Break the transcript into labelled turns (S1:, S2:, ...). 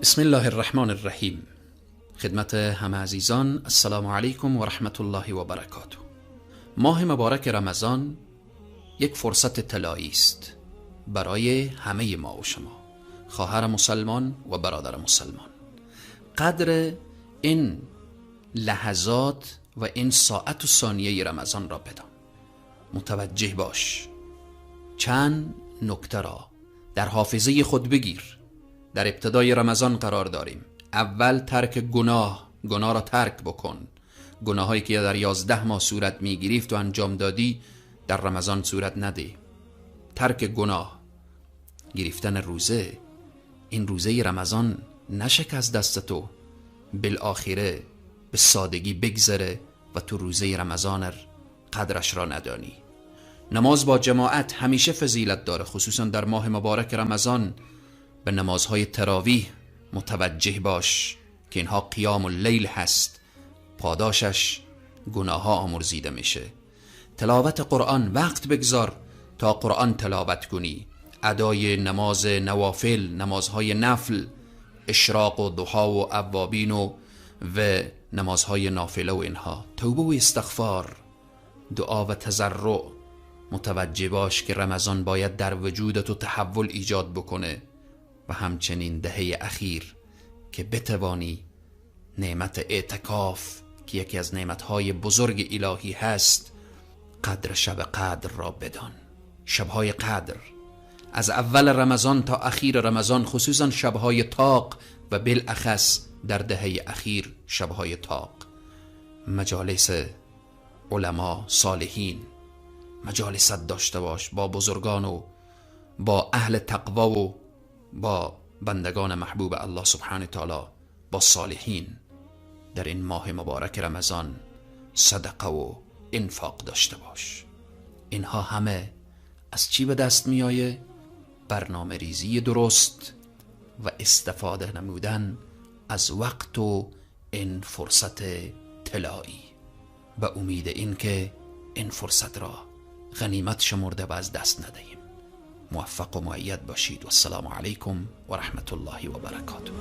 S1: بسم الله الرحمن الرحیم. خدمت همه عزیزان، السلام علیکم و رحمت الله و برکاته. ماه مبارک رمضان یک فرصت طلایی است برای همه ما و شما، خواهر مسلمان و برادر مسلمان. قدر این لحظات و این ساعت و ثانیه رمضان را بدان. متوجه باش، چند نکته را در حافظه خود بگیر. در ابتدای رمضان قرار داریم. اول ترک گناه، گناه را ترک بکن. گناهایی که در 11 ماه صورت میگرفت و انجام دادی در رمضان صورت نده. ترک گناه، گرفتن روزه. این روزه رمضان نشه از دست تو بالآخره به سادگی بگذره و تو روزه رمضان قدرش را ندانی. نماز با جماعت همیشه فضیلت داره، خصوصا در ماه مبارک رمضان. به نمازهای تراویح متوجه باش که اینها قیام اللیل هست، پاداشش گناه ها آمرزیده میشه. تلاوت قرآن، وقت بگذار تا قرآن تلاوت کنی. ادای نماز نوافل، نمازهای نفل، اشراق و ضحا و اوابین و نمازهای نافله و اینها. توبه و استغفار، دعا و تضرع. متوجه باش که رمضان باید در وجودت و تحول ایجاد بکنه و همچنین دهه اخیر که بتوانی نعمت اعتکاف که یکی از نعمتهای بزرگ الهی هست، قدر شب قدر را بدان. شبهای قدر از اول رمضان تا اخیر رمضان، خصوصا شبهای طاق و بالاخص در دهه اخیر شبهای طاق. مجالس علما، صالحین، مجالست داشته باش با بزرگان و با اهل تقوا و با بندگان محبوب الله سبحانه تعالی، با صالحین. در این ماه مبارک رمضان صدقه و انفاق داشته باش. اینها همه از چی به دست می آیه؟ برنامه ریزی درست و استفاده نمودن از وقت و این فرصت طلایی، به امید اینکه این فرصت را غنیمت شمرده و از دست ندهیم. موفق و مؤید باشید و السلام علیکم و رحمت الله و برکاته.